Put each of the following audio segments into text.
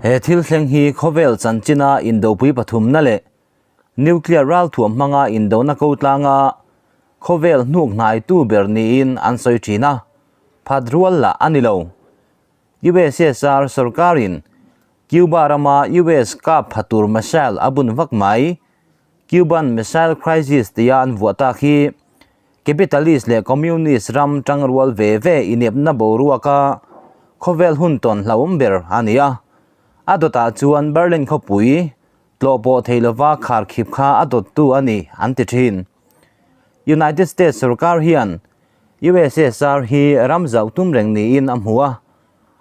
He thil thleng hi khawvel chanchina indopui pathumna leh nuclear ralthuam hmanga indona ko tlanga khawvel hnuk hnaitu ber niin an sawi thin a, phat rual lah a ni lo. USSR sorkarin Cuba rama US kap pha tur missile a bun vak mai. Cuban Missile Crisis tia an vuah tak hi Capitalist leh Communist ram tangrual ve ve inepna boruaka khawvel hun tawn hlauhawm ber a ni a. A dawtah chuan Berlin khawpui tlawh pawh thei lova kharkhip kha a dawttu a ni an ti thin. United States sorkar hian USSR hi ram zauh tum reng niin a hmu a,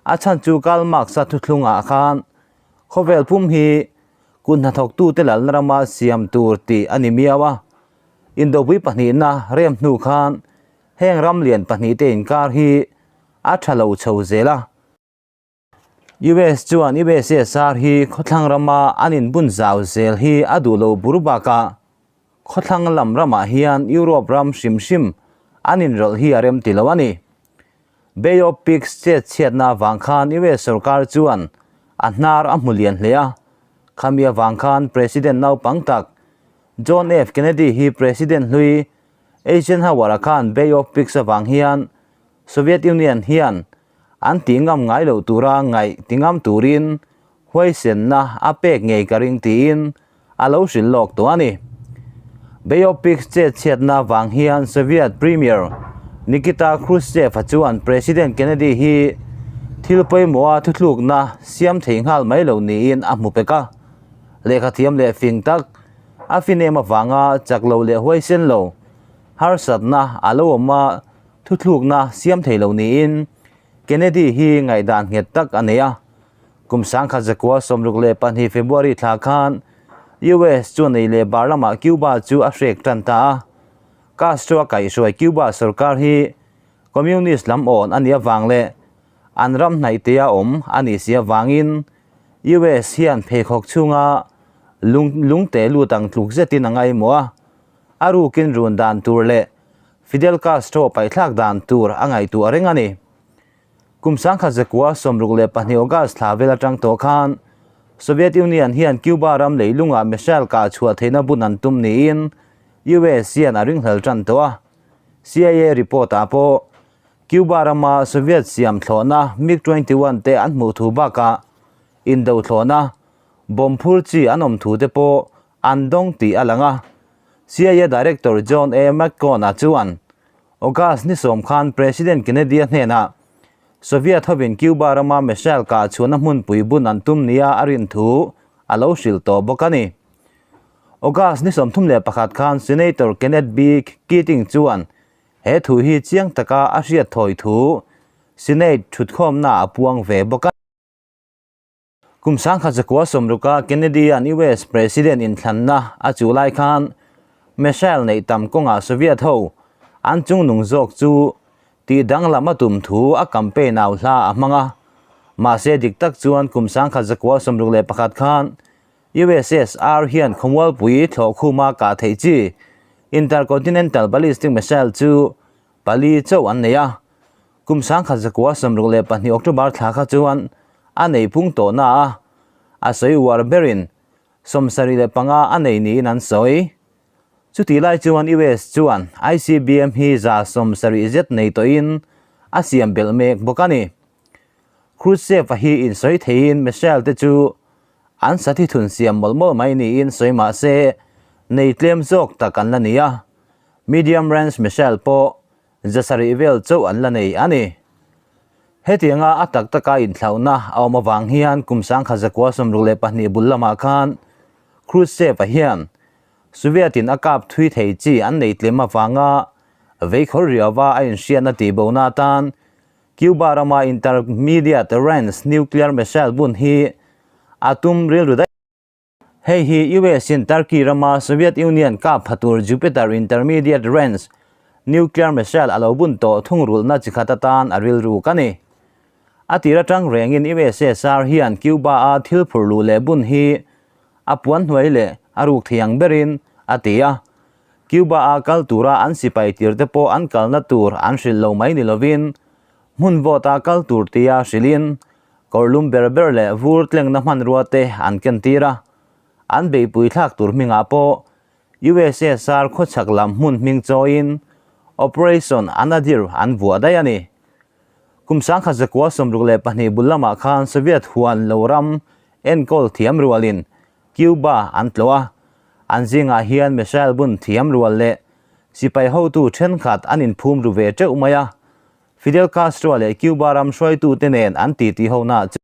a chhan chu Karl Marx-a thuthlungah khan khawvel pum hi Kut hnathawktute lalna rama siam tur tih a ni miau a, Indopui pahnihna rem hnu khan heng ram lian pahnihte inkar hi a tha lo chho zel a. US chuan USSR hi khawthlang rama an inbun zau zel hi a duh lo bur bakah khawthlang lam ramah hian Europe ram hrim hrim an inrawlh hi a rem ti lo a ni. Bay of Pigs chet chhiatna avang khan US sorkar chuan a hnar a hmu lian hle a, khami avang khan President naupang tak John F Kennedy hi President hlui Eisenhower-a khan Bay of Pigs avang hian Soviet Union hian an tih ngam ngai loh tura ngaih ti ngam turin huaisenna a pek ngei ka ring tiin a lo hrilh lawk tawh a ni. Bay of Pigs chet chhiatna vang hian Soviet Premier Nikita Khrushchev-a chuan President Kennedy hi thil pawimawha thuthlukna siam thei nghal mai lo niin a hmu pek a. Lehkha thiam leh fing tak a fin em avanga chak lo leh huaisen lo harsatna a lo awm a, thuthlukna siam thei lo niin Kennedy hi ngaihdan nghet tak a nei a. Kum 1962 February thla khan US chuan ei leh bar lamah Cuba chu a hrek tan ta a. Castro a kaihhruai Cuba sorkar hi Communist lam awn a nih avang leh an ram hnaihtea awm a nih si avangin US hian pheikhawk chhunga lung lungte lut ang tluk zetin a ngaimawh a. A rukin run dan tur leh Fidel Castro paihthlak dan tur a ngaihtuah reng a ni. Kum 1962 August thla vel atang tawh khan Soviet Union hian Cuba ram leilungah missile kah chhuah theihna bun an tum niin US hian a ringhlel tan tawh a. CIA report ah pawh Cuba rama Soviet siam thlawhna MiG 21 te an hmuh thu bakah indo thlawhna bomb phur chi an awm thu te pawh an dawng tih a lang a. CIA Director John A. McCone-a chuan August ni sawm khan President Kennedy-a hnenah Soviet hovin Cuba rama missile kah chhuahna hmunpui bun an tum nia a rin thu a lo hrilh tawh bawk a ni. August ni 31 khan Senator Kenneth B. Keating chuan he thu hi chiang taka a hriat thawi thu Senate thutkhawmnaah a puang ve bawk a. Kum 1960-a Kennedy-a'n US President inthlanna a chuh lai khan missile neih tam kawngah Soviet ho an chungnung zawk chu tih danglam a tum thu a campaign au hla a hmang a. Mahse dik tak chuan kum 1961 khan USSR hian khawmualpui thlawhkhuma kah theih chi intercontinental ballistic missile chu pali chauh an nei a. Kum 1962 October thla kha chuan a nei pung tawh na a, a sawi uar berin 75 a nei niin an sawi. Chutih lai chuan US chuan ICBM hi 70 zet nei tawhin a siam belh mek bawk a ni. Khrushchev-a hi insawi theiin missile te chu an sathi thun siam mawlh mawlh mai niin sawi mah se nei tlem zawk tak an la ni a, medium range missile pawh 700 vel chauh an la nei a ni. Hetianga a tak taka inthlauhna a awm avang hian kum 1962 bul lamah khan Khrushchev-a hian Soviet-in a kap thui thei chi an nei tlem avanga veikhawr riauva a inhriatna tihbohna atan Cuba rama intermediate range nuclear missile bun hi a tum rilru daih. Hei hi US in Turkey rama Soviet Union kap pha tur Jupiter Intermediate Range Nuclear Missile a lo bun tawh thungrulhna chi khat atan a rilruk a ni. A tir atang rengin USSR hian Cuba-a thil phur luh leh bun hi a puan hnuai leh a ruk thei ang berin a ti a. Cuba-a kal tura an sipai tirte pawh an kalna tur an hrilh lo mai ni lovin hmun vawta kal tur tia hrilhin Kawrlum ber ber leh vur tlengna hmanrua te an kentir a, an beihpui thlak tur hmingah pawh USSR khawchhak lam hmun hming chawiin Operation Anadyr an vuah daih a ni. Kum 1962 bul lamah khan Soviet huan lo ram enkawl thiam rualin Cuba an tlawh a, an zingah hian missile bun thiam rual leh sipai hotu thenkhat an inphum ru ve teuh mai a, Fidel Castro leh Cuba ram hruaitute nen an titi hona chu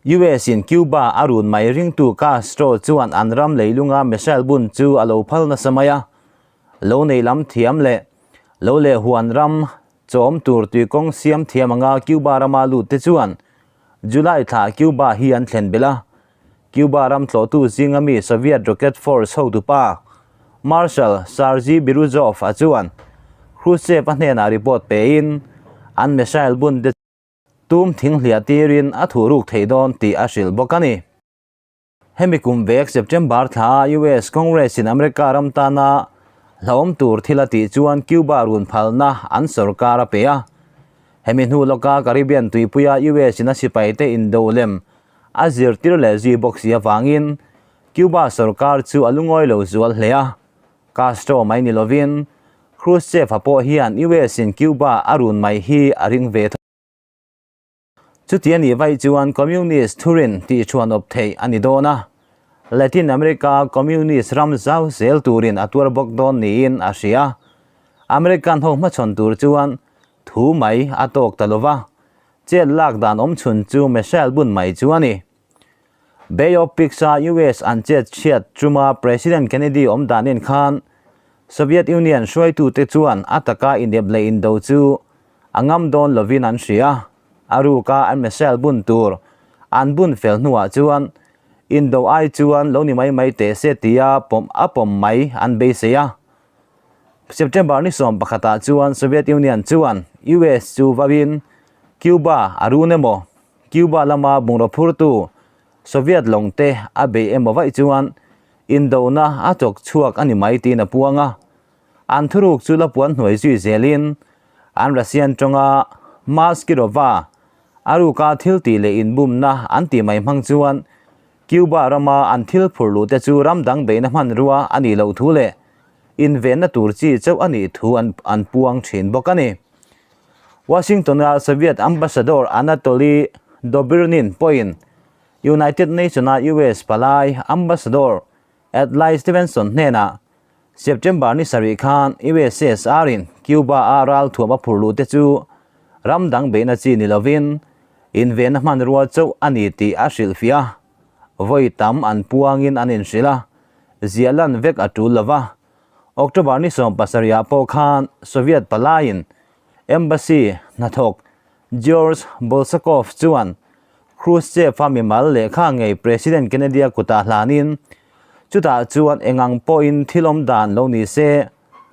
US in Cuba a run mai ringtu Castro chuan an ram leilunga missile bun chu a lo phal nasa mai a, lo nei lam thiam leh lo leh huan ram chawm tur tuikawng siam thiam anga Cuba rama lut te chuan July thla Cuba hi an thlen belh a, Cuba ram tlawhtu zinga mi Soviet Rocket Force hotupa Marshal Sergei Biruzov a chuan Khrushchev-a hnenah report pein an missile bun te tum thing hliah tirin a thuhruk thei dawn tih a hrilh bawk a ni. Hemi kum vek September thla US Congress in America ram tana hlauhawm tur thil a tih chuan Cuba run phalna an sorkar a pe a. Hemi hnu lawka Caribbean tuipuia US in a sipaite indo lem a zirtir leh zui bawk si avangin Cuba sorkar chu a lungawi lo zual hle a. Castro mai ni lovin Khrushchev-a pawh hian US-in Cuba a run mai hi a ring ve tho. Chuti a nih vaih chuan Communist thurin tihchhuan awp theih a ni dawn a, Latin America Communist ram zau zel turin a tuar bawk dawn niin a hria. American ho hmachhawn tur chuan thu mai a tawk ta lova, Chet lak dan awm chhun chu missile bun mai chu a ni. Bay of Pigs-a US an chet chhiat chuma President Kennedy awm dan en khan Soviet Union hruaitute chuan a taka inep leh indo chu a ngam dawn lovin an hria. A ruka an missile bun tur an bun fel hnuah chuan indo ai chuan lo ni mai mai teh se tia pawm a pawm mai an beisei a. September ni 11 ah chuan Soviet Union chuan US chu vauin Cuba a run emaw, Cuba lama bungraw phurtu Soviet lawng te a bei emaw vaih chuan indona a chawk chhuak a ni mai tiin a puang a. An thuruk chu la puan hnuai zui zelin an Russian tawnga Maskirova a ruka thil tih leh inbumna an tih mai hmang chuan Cuba rama an thil phurh luh te chu ram dang beihna hmanrua a nih loh thu leh invenna tur chi chauh a nih thu an an puang thin bawk a ni. Washington-a Soviet Ambassador Anatoly Dobrynin pawhin United Nation-a US palai Ambassador Adlai Stevenson hnenah September ni sarih khan USSR-in Cuba-a ralthuam a phurh luh te chu ram dang beihna chi ni lovin invenna hmanrua chauh a ni tih a hrilhfiah a, vawi tam an puangin an inhrilh a, ziah lan vek a tul lo va. October ni 17 ah pawh khan Soviet palaiin Embassy hnathawk George Bolshakov chuan Khrushchev-a mimal lehkha ngei President Kennedy-a kutah hlanin chutah chuan engang pawhin thil awm dan lo ni se,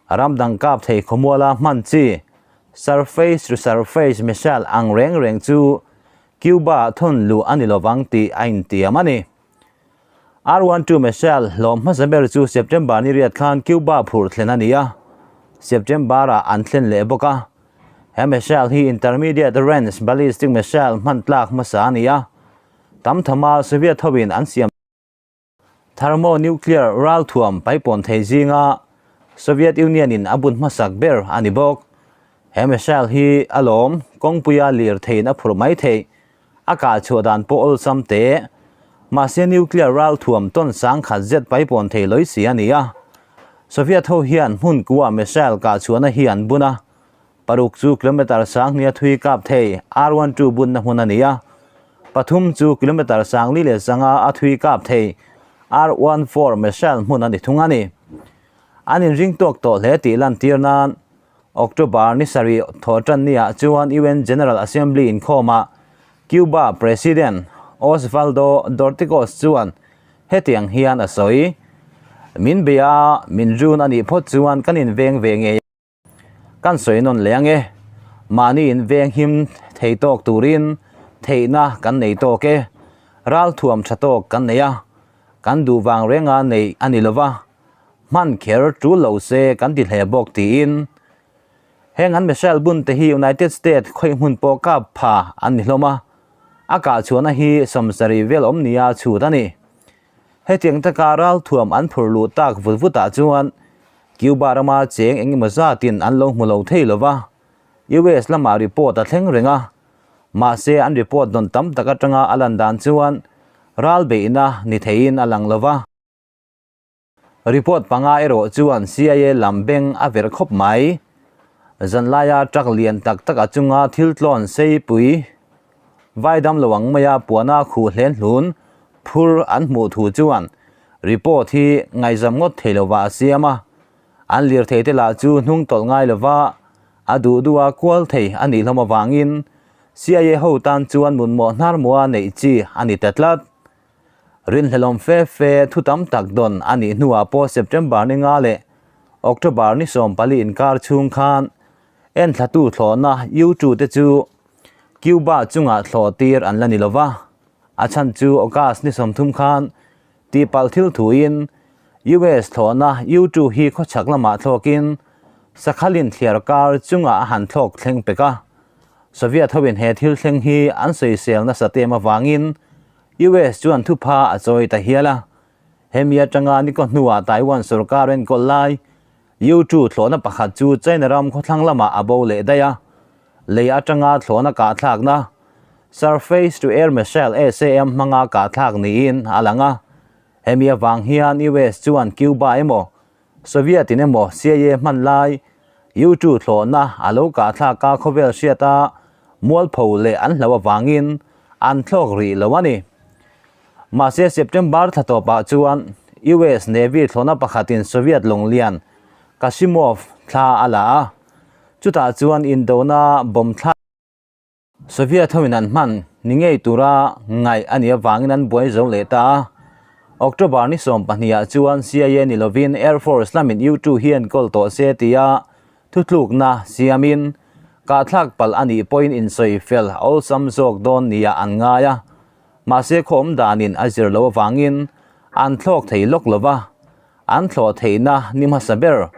ram dang kap thei khawmuala hman chi surface to surface missile ang reng reng chu Cuba-ah thawn luh a ni lovang tih a intiam a ni. R-12 missile hlawm hmasa ber chu September ni riat khan Cuba phurh thlen a ni a, September-ah an thlen leh bawk a. He missile hi intermediate range ballistic missile hman tlak hmasa a ni a, tam thama Soviet hoin an siam thermonuclear ralthuam paipawn thei zinga Soviet Union-in a bun hmasak ber a ni bawk. He missile hi a lawm kawngpuia lir theiin a phurh mai theih. A kah chhuah dan pawh awlsam teh. Mahse nuclear ral thuam tawn sang khat zet paipawn thei lawi si a ni a. Soviet ho hian hmun kua missile kah chhuahna hi an bun a. Paruk chu kilometre 10,000 a thui kap thei R-12 bunna hmun a ni a. Pathum chu kilometre 45 a thui kap thei R-14 missile hmun a ni thung a ni. An inring tawk tawh hle tih lantir nan October ni sarih thawhtan niah chuan UN General Assembly inkhawmah Cuba President Osvaldo Dorticos chuan hetiang hian a sawi, Min bei a, min run a nih phawt chuan kan inveng ve ngei kan sawi nawn leh ang e. Mahni inveng him thei tawk turin theihna kan nei tawk e. Ralthuam tha tawk kan nei a, kan duh vang renga neih a ni lova. Hman kher tul lo se kan ti hle bawk tiin heng an missile bun te hi United States khawih hmun pawh kap pha an ni hlawm a. A kah chhuahna hi 70 vel awm nia chhut a ni. Hetiang taka ralthuam an phur luh tak vut vutah chuan Cuba rama cheng eng emaw zatin an lo hmu lo thei lo va, US lamah report a thleng reng a, mahse an report dawn tam tak atanga a lan dan chuan ral beihna ni theiin a lang lo va. Report panga erawh chuan CIA lam beng a verh khawp mai. Zanlaia truck lian tak tak a chunga thil tlawn seipui vai dam lo ang maia puana khuh hlen hlun phur an hmuh thu chuan report hi ngaihzam ngawt thei lova a siam a. An lirthei te lah chu hnung tawlh ngai lova a duh duha kual thei a nih hlawm avangin CIA ho tan chuan mutmawh hnarmua neih chi a ni ta tlat. Rinhlelawm fe fe thu tam tak dawn a nih hnuah pawh September ni nga leh October ni 14 inkar chhung khan enthlatu thlawhna U-2 te chu Cuba chungah thlawh tir an la ni lo va, a chhan chu August ni 30 khan tihpalh thil thuin US thlawhna U-2 hi khawchhak lamah thlawkin Sakhalin thliar kar chungah a han thlawk thleng pek a. Soviet hoin he thil thleng hi an sawisel nasa tem avangin US chuan thupha a chawi ta hial a, hemi atanga ni kaw hnuah Taiwan sorkar enkawl lai U-2 thlawhna pakhat chu China ram khawthlang lamah a bo leh daih a, lei atanga thlawhna kahthlakna Surface to Air Missile, SAM, hmanga kahthlak niin a lang a, hemi avang hian US chuan Cuba emaw Soviet in emaw CIA hman lai U-2 thlawhna a lo kahthlak a khawvel hriata mualpho leh an hlo avangin an thlawk rih lo a ni. Mahse September thla tawpah chuan US Navy thlawhna pakhatin Soviet lawnglian Kasimov thla a la a, chutah chuan indona bomb thlak Soviet hoin an hman ni ngei tura ngaih a nih avangin an buai zo leh ta a. October ni 12 ah chuan CIA ni lovin Air Force lamin U-2 hi enkawl tawh se tia thutlukna siamin kahthlak palh a nih pawhin insawi fel awlsam zawk dawn nia an ngai a. Mahse khaw awm danin a zir lo avangin an thlawk thei lawk lo va. An thlawh theihna ni hmasa ber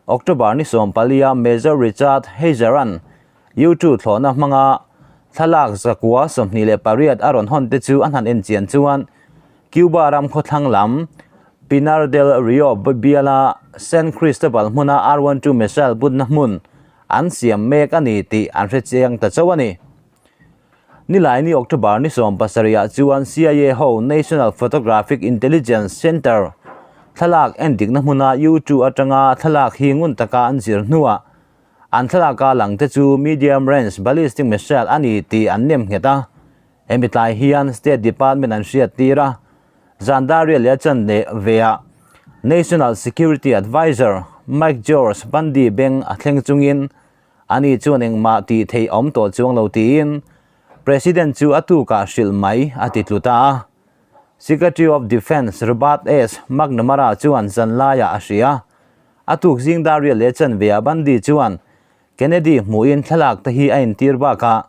October ni 14 a Major Richard Heiser-a'n U-2 thlawhna hmanga thlalak 128 a rawn hawn te chu an han enchian chuan Cuba ram khawthlang lam Pinar del Rio biala San Cristobal hmuna R-12 missile butna hmun an siam mek a ni tih an hre chiang ta chauh a ni. Nilaini October ni 17 ah chuan CIA ho National Photographic Intelligence Center thlalak endikna hmuna U-2 atanga thlalak hi ngun taka an zir hnuah An thlalaka lang te chu medium range ballistic missile a ni tih an nem nghet a, hemi tlai hian State Department an hriat tir a, Zandaria leh a chan leh veah National Security Adviser Mike George Bundy beng a thleng chungin ani chuan engmah tih theih a awm tawh chuang lo tiin President chu a tukah hrilh mai a ti tlu ta a. Secretary of Defence Robert S. McNamara chuan zanlaiah a hria. A tuk zing dar riat leh chanve ah Bundy chuan Kennedy hmuhin thlalak te hi a intir bakah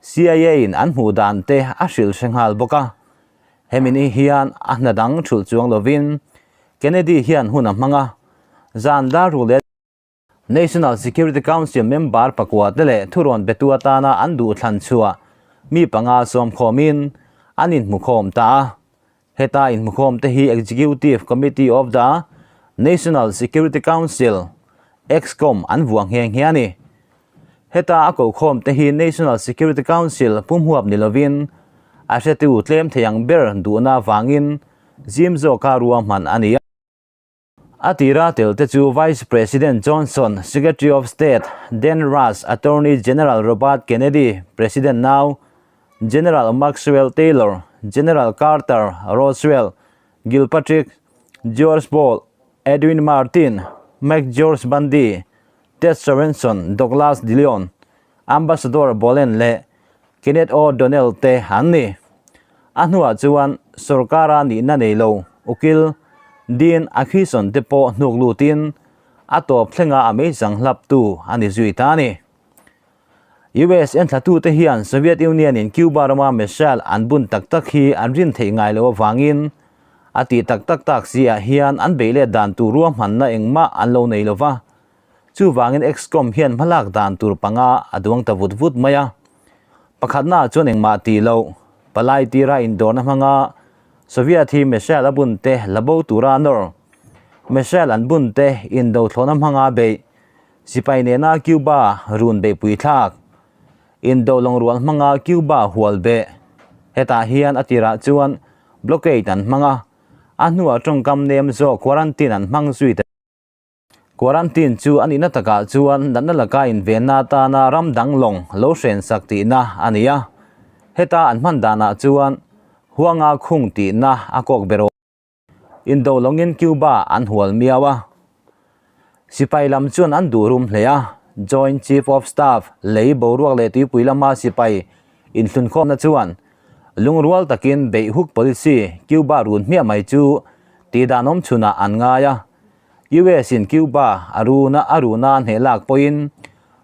CIA in an hmuh dan te a hrilh hre nghal bawk a. Hemi ni hian a hna dang thulh chuang lovin Kennedy hian hun a hmang a, zan dar ruk leh National Security Council member pakua te leh thurawn betu atana an duh thlan chhuah mi panga sawmkhawmin an inhmukhawm ta a. Heta inhmukhawm te hi Executive Committee of the National Security Council, ExComm, an vuah nghe nghe a ni. Heta a kokhawm te hi National Security Council pumhuap ni lovin a hretu tlem thei ang ber duhna avangin zim zawka ruahman a ni a. A tira tel te chu Vice President Johnson, Secretary of State Dan Rush, Attorney General Robert Kennedy, President nau General Maxwell Taylor, General Carter, Roswell, Gilpatrick, George Ball, Edwin Martin, McGeorge Bundy, Ted Sorensen, Douglas DeLeon, Ambassador Bolen leh Kenneth O Donnell te an ni. A hnuah chuan sorkara nihna nei lo ukil Dean Acheson te pawh hnuk lutin a tawp thlenga a meizang hlaptu a ni zui ta a ni. US enthlatute hian Soviet Union in Cuba rama missile an bun tak tak hi an rin theih ngai lo avangin a tih tak tak tak si ah hian an beih let dan tur ruahmanna engmah an lo nei lo va. Chuvangin ExComm hian hmalak dan tur panga a duang ta vut vut mai a. Pakhatnaah chuan engmah tih loh. Palai tira indawrna hmanga Soviet hi missile a bun te la bo tura a nawr. Missile an bun te indo thlawhna hmanga beih. Sipai nena Cuba run beihpui thlak. Indo lawngrual hmanga Cuba hual beh. Hetah hian a tirah chuan blockade an hmang a, a hnuah tawngkam nem zawk quarantine an hmang zui ta. Quarantine chu a nihna takah chuan natna laka invenna atana ram dang lawng lo hrensak tihna a ni a. Heta an hman danah chuan huanga khung tihna a kawk ber awm. Indo lawngin Cuba an hual miau a. Sipai lam chuan an duh rum hle a. Joint Chief of Staff lei boruak leh tuipui lama sipai inhlunkhawmna chuan lungrual takin beihhuk policy Cuba run hmiah mai chu tihdan awm chhunah an ngai a. US in Cuba a runa a runa hneh lak pawhin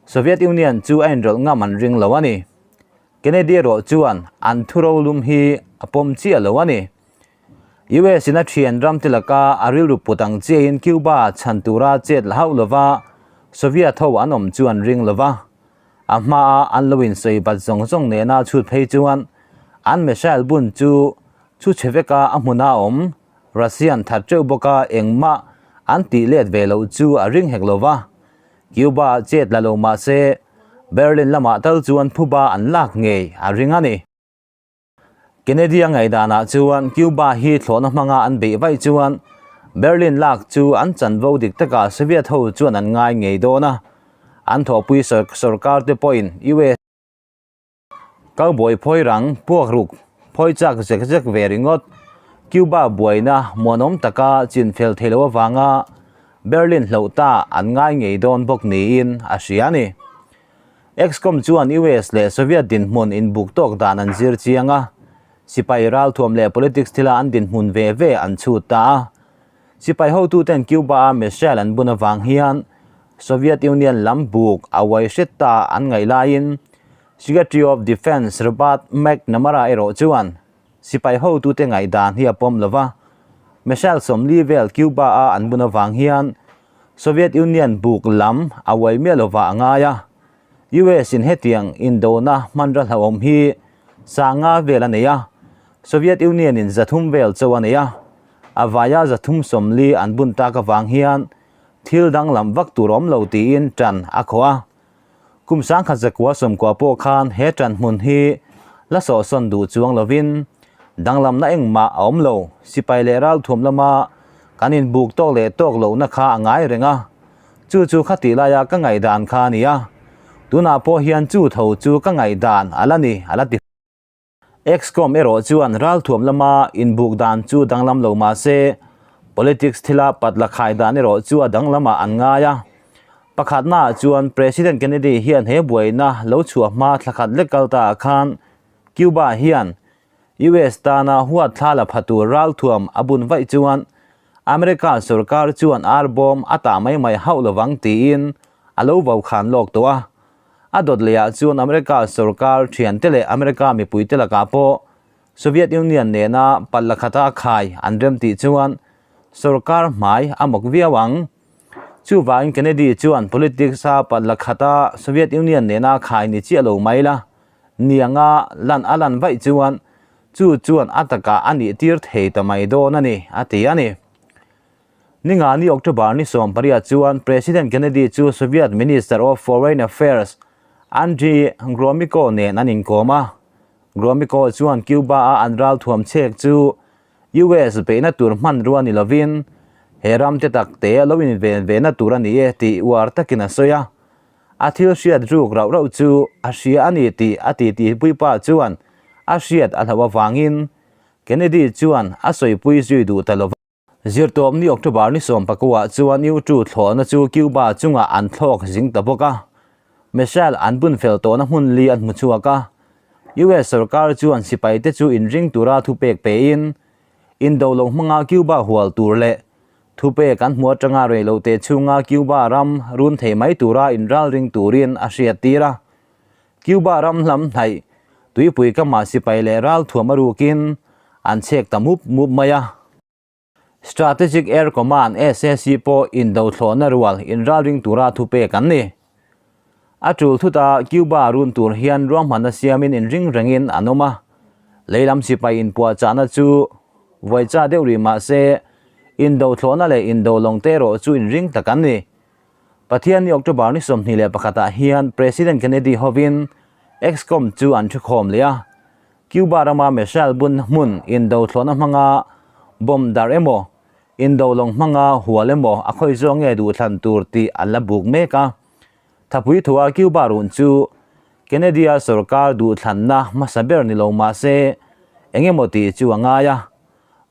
Soviet Union chu a inrawlh ngam an ring lo a ni. Kennedy erawh chuan an thuro lum hi a pawm chiah lo a ni. US in a thian ram te laka a rilru put ang chiahin Cuba chhan tura chet la hauh lova Soviet ho an awm chu an ring lova. A hmaa an lo insawi bat zawng zawng nena chhut phei chuan an missile bun chu chu chhe veka a hmuna awm Russian that teuh bawk a, engmah an tih let ve loh chu a ring hek lo va. Cuba chet la lo mah se, Berlin lamah tal chuan phuba an lak ngei a ring a ni. Kennedy-a ngaihdanah chuan Cuba hi thlawhna hmanga an beih vaih chuan Berlin lak chu an chanvo dik takah Soviet ho chuan an ngai ngei dawn a, an thawhpui sorkar te pawhin US. Cowboy phawi rang puak ruk phawi chak zek zek ve ringawt. Cuba buaina muanawm taka chinfel thei lo avanga Berlin hloh ta an ngai ngei dawn bawk niin a hria a ni. EXCOM chuan US leh Soviet dinhmun inbuk tawk dan an zir chiang a, sipai ralthuam leh politics thila an dinhmun ve ve an chhut ta a. Sipai hotuten Cuba-a missile an bun avang hian Soviet Union lam buk a uai hret ta an ngaih laiin Secretary of Defence Robert McNamara erawh chuan sipai hotute ngaihdan hi a pawm lo va, missile 40 vel Cuba-a an bun avang hian Soviet Union buk lam a uai miah lovah a ngai a. US in hetiang indona hmanra hlauhawm hi 5,000 vel a nei a, Soviet Union in 300 vel chauh a nei a. A vaia 340 an bun tak avang hian thil danglam vak tur awm lo tiin tan a khawh a. Kum 1990 pawh khan he tan hmun hi la sawhsawn duh chuang lovin danglamna engmah a awm lo. Sipai leh ralthuam lama kan inbuk tawk leh tawk lohna kha a ngai reng a. Chu chu khatih laia ka ngaihdan kha a ni a. Tunah pawh hian chu tho chu ka ngaihdan a la ni, a la ti. EXCOM erawh chuan ralthuam lama inbuk dan chu danglam lo mah se, politics thila patla khai dan erawh chu a danglamah an ngai a. Pakhatnaah chuan President Kennedy hian he buaina lo chhuah hma thla khat lek kal taah khan Cuba hian US tana huat thla la pha tur ralthuam a bun vaih chuan America sorkar chuan ar bawm a tah mai mai hauh lovang tiin a lo vokhan lawk tawh a. A dawt lehah chuan America sorkar thiante leh America mipuite lakah pawh Soviet Union nena palla khata khai an rem tih chuan sorkar hmai a mawk viau ang. Chuvangin Kennedy chuan politics a palla khata Soviet Union nena khai ni chiah lo mai la nianga lan a lan vaih chuan chu chuan a takah a nih tir thei ta mai dawn a ni, a ti a ni. Ningani October ni 18 chuan President Kennedy chu Soviet Minister of Foreign Affairs Andrei Gromyko nen an inkawm a. Gromyko chuan Cuba-a an ralthuam chhek chu US beihna tur hmanrua ni lovin he ram te tak te lo inven vena tur a ni e tih uar takin a sawi a. A thil hriat ruk rauh rauh chu a hria a ni tih a titi puipa chuan a hriat a hlauh avangin Kennedy chuan a sawipui zui duh ta lova. Zirtawpni October ni 19 chuan U-2 thlawhna chu Cuba chungah an thlawk zing ta bawk a. Missile an bun fel tawhna hmun li an hmu chhuak a. US sorkar chuan sipaite chu inring tura thupek pein, indo lo hmanga Cuba hual tur leh thupek an hmu atanga reilote chhunga Cuba ram run thei mai tura inralring turin a hriattir a. Cuba ram hlam hnaih tuipui kamah sipai leh ralthuam a rukin an chhek ta mup mup mai a. Strategic Air Command, SAC, pawh indo thlawhna rual inralring tura thupek an ni. A tul thuta Cuba run tur hian ruahmanna siamin inring rengin an awm a. Lei lam sipai inpuahchahna chu vawicha deuh rih mah se, indo thlawhna leh indo lawng te erawh chu inring tak an ni. Pathianni October ni 21 ah hian President Kennedy hovin ExComm chu an thukhawm leh a, Cuba rama missile bun hmun indo thlawhna hmanga bomb darh emaw, indo lawng hmanga hual emaw a khawi zawng nge duhthlan tur tih an la buk mek a. Thapui thua Cuba run chu Kennedy-a sorkar duhthlanna hmasa ber ni lo mah se, eng emaw tih chu a ngai a.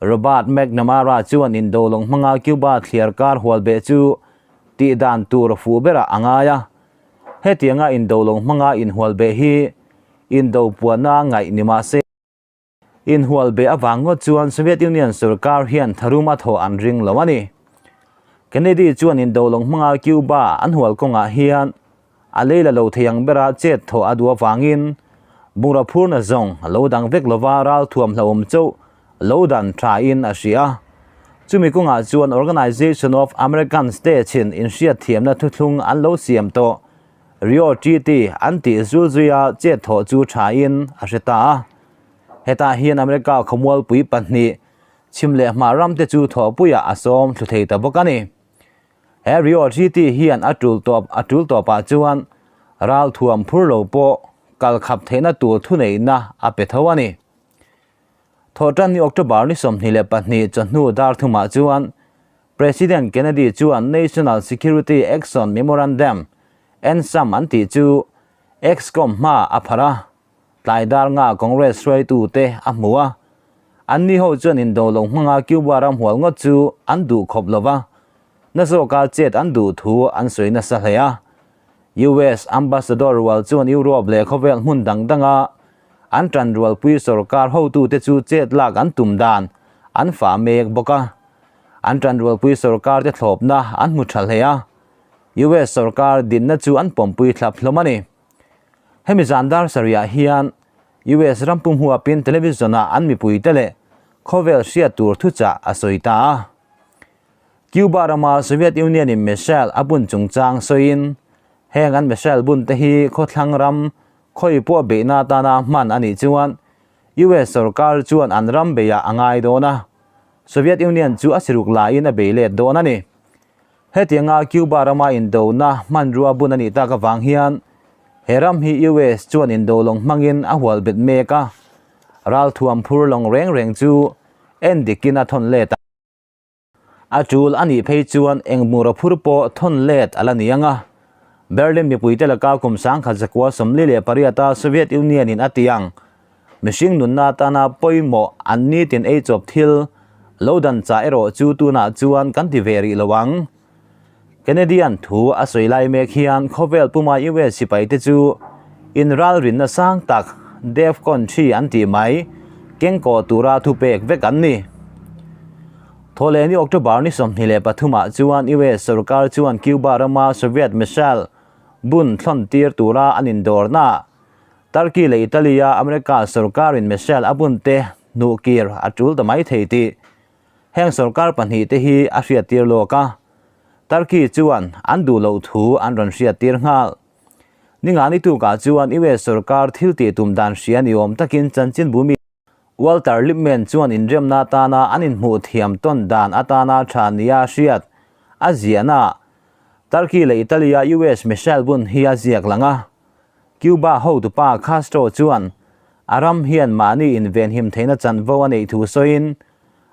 Robert McNamara chuan indo lawng hmanga Cuba thliar kar hual beh chu tih dan tur fuh berah a ngai a. Hetianga indo lawng hmanga inhual beh hi indo puanna ngaih ni mah se, Inhual beh avang ngawt chuan Soviet Union sorkar hian tharum a thawh an ring lo a ni. Kennedy chuan indo lawng hmanga Cuba an hual kawngah hian a lei la lo thei ang bera chet thawh a duh avangin bungraw phurna zawng lo dang vek lova ralthuam hlauhawm chauh lo dan thain a hria. Chumi kawngah chuan Organization of American States in inhriatthiamna thuthlung an lo siam tawh Rio Treaty an tih zul zuia chet thawh chu thain a hre ta a. Hetah hian America khawmualpui pahnih chhim leh hmah ram te chu thawhpuiah a sawm thlu thei ta bawk a ni. He Rio Treaty hian a tul tawp a tul tawpah chuan ralthuam phur lo pawh kal khap theihna tur thuneihna a pe tho a ni. Thawhtanni October ni 22 chawhnu dar thumah chuan President Kennedy chuan National Security Action Memorandum, NSAM, an tih chu ExComm hma a pharh a, tlai dar nga Congress hruaitute a hmu a. Anni ho chuan indo lo hmanga Cuba ram hual ngawt chu an duh khawp lo va, na zawka chet an duh thu an sawi nasa hle a. US Ambassador rual chuan Europe leh khawvel hmun dang danga an tanrualpui sorkar hotute chu chet lak an tum dan an fah mek bawk a. An tanrualpui sorkar te thlawpna an hmu tha hle a, US sorkar dinna chu an pawmpui thlap hlawm a ni. Hemi zan dar sarihah hian US ram pum huapin television ah an mipuite leh khawvel hriat tur thuchah a sawi ta a. Cuba rama Soviet Union in missile a bun chungchang sawiin heng an missile bun te hi khawthlang ram khawi pawh beihna atana hman a nih chuan US sorkar chuan an ram beiah a ngai dawn a. Soviet Union chu a siruk laiin a bei let dawn a ni. Hetianga Cuba rama indona hmanrua bun a nih tak avang hian he ram hi US chuan indo lawng hmangin a hual bet mek a, ralthuam phur lawng reng reng chu en dikin a thawn let a. A tul a nih phei chuan eng bungraw phur pawh thawn let a la ni ang a. Berlin mipuite laka kum 1948 a Soviet Union in a ti ang. Mihring nunna atana pawimawh an nitin ei chawp thil lo dan chah erawh chu tunah chuan kan ti ve rih lo ang. Kennedy-a'n thu a sawi lai mek hian khawvel puma US sipaite chu inralrinna sang tak DEFCON 3 an tih mai kengkawh tura thupek vek an ni. Thawhlehni October ni 23 ah chuan US sorkar chuan Cuba rama Soviet missile bun thlawn tir tura an indawrnaah Turkey leh Italy-a America sorkarin missile a bunte hnuhkir a tul ta mai thei tih heng sorkar pahnihte hi a hriattir lawk a, Turkey chuan an duh loh thu an rawn hriattir nghal. Ningani tukah chuan US sorkar thil tih tum dan hria ni awm takin chanchinbu mi Walter Lippmann chuan inremna atana an inhmuh thiam tawn dan atana tha nia hriat a ziahnaah Turkey leh Italy-a US missile bun hi a ziak lang a. Cuba hotupa Castro chuan a ram hian mahni invenhim theihna chanvo a neih thu sawiin,